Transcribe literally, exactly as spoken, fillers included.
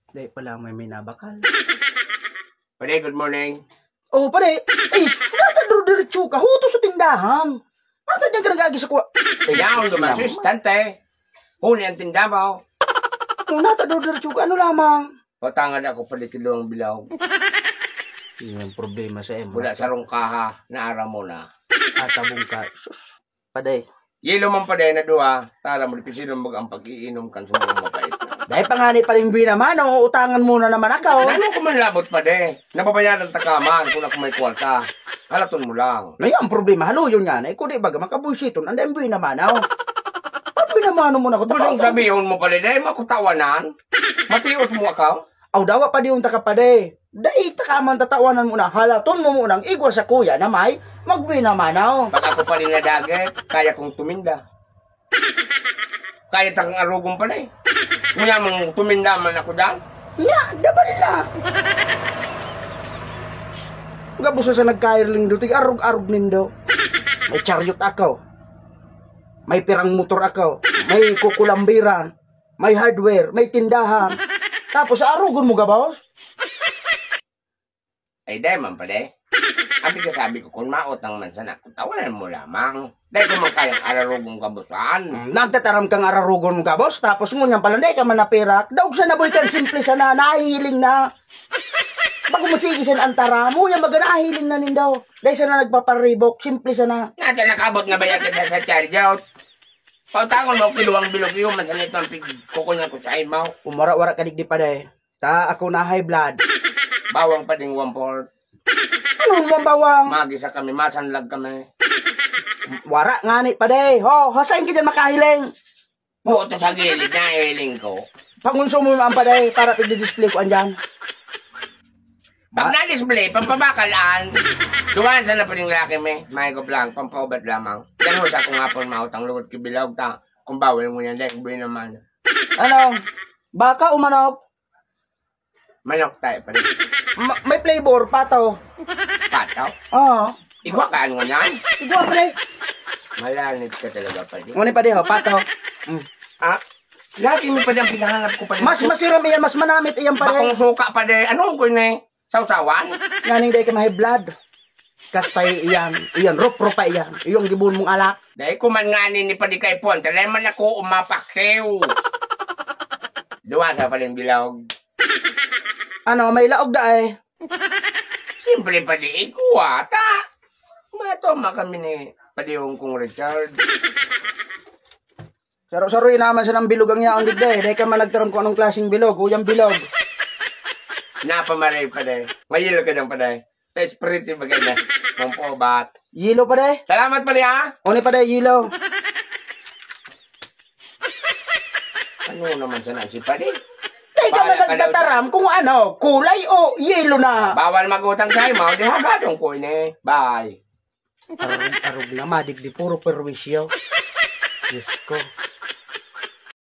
Dahil pala may may nabakal. Pare, good morning. Oh, pare. Ay, nata diretso ka. Huto sa tindahan. Nata diyan ka nag-agi sa kuha. Yaon naman sa istante. Huli ang tinda mo. Oh, nata diretso ka. Ano lamang? Patangan ako palikid ang bilaw. Yun ang problema sa imo. Wala sa rungkaha, naara mo na. Atabong ka. Sus, paday. Yelo man pa din na duha, tara mo, di pisilong mag ang pag-iinom kan sumulong mapait. Dahil pa nga ni paring buwi naman, o utangan mo na naman ako. Ano ko man labot pa de? Nababayaran ta ka man kung ako may kwarta. Halaton mo lang. Ngayon, ang problema, haluyon nga na, ikaw di baga makabuisiton, ang dahil buwi naman, oh. Buwi naman mo na ako, Kung sabihon mo pala, dahil makutawanan, matios mo ako. Aw, dawa pa diyon ta ka pade. Dai ta ka man tatawanan mo na. Halaton mo mo nang igwa sa kuya na may magbinamanaw. Pag ako pa rin nadagit, kaya kong tuminda. Kaya takang arugon pala eh. Nguya mong tuminda man ako dyan. Nya, dabal na. Gabos sa nagkairling do, tig arog-arog nindo. May chariot ako. May pirang motor ako. May kukulambiran. May hardware. May tindahan. Tapos arugon mo gabos? Ay, dai man pala eh. Abi ka sabi ko, kung mautang man sana, tawanan mo lamang. Dai ko man kayang ararugon kabusan. Nagtataram kang ararugon mo gabos, tapos ngunyan pala, dai ka man napirak. Daog sa naboy kang simple sana, nahihiling na. Bago mo sige sana ang tara mo, yan baga nahihiling na nindo. Dai sana nagpaparibok, simple sana. Nata nakabot na ba yan kita sa chariot? Pautangon mo, kiluwang bilog yun, man sana ito ang pigkukunan ko sa imaw. Umara-wara ka digdi pa dai. Ta ako na high blood. Bawang pa ding one fourth. Ano mo bawang? Magisa kami, masanlag kami. Wara ngani pa dai. Ho, hasain ka dyan makahiling? Buto sa gilid na hiling ko. Pangonsumo mo ang paday para pigdi-display ko andyan. Pag na-display, pampabakalan. Duwan sa napuling laki mi. May ko lang, pampaubat lamang. Yan mo sa kung hapon mautang lugod kibilaw ta. Kung bawal mo yan, dahil buhay naman. Ano? Baka o manok? Manok tayo pa rin. Ma- may flavor, pataw. Pataw? Oo. Igwa ka ano yan? Igwa pa dai. Malanit ka talaga pa rin. Ngunit pa dai, ho, pataw. Mm. Ah, lagi mo pa diyang pinahanap ko pa rin. Mas masiram iyan, mas manamit iyan pa Bakong dai. Suka pa rin. Anong ko ni? Sawsawan? Nganing dai ka ma-high blood. Kastay iyan. Iyan, rup-rupa iyan. Iyong gibon mong alak. Dahil ko man nga ni pa di kay Puan. Talay man ako umapaksiw. Duwa sa paling bilog. Ano, may laog da eh. Siyempre pa di igwa. Ta, matoma kami ni Padihong kong Richard. Saro-saro naman sa nang bilog ang yaon digda eh. Dai ka man nagtaram kung anong klaseng bilog. Uyang bilog. Napamaray pa dai. Mayilo ka dyan pa dai. Espiritu bagay na. Mampobat. Yelo pa dai. Salamat pa dai ha. Uni pa dai, yelo. Ano naman sa nang si Padi? Dai ka man nagtataram kung ano, kulay o yelo na. Bawal magutang sa imaw, di hagadong ko ini. Bye. Arog-arog na, madigdi, puro perwisyo. Diyos ko.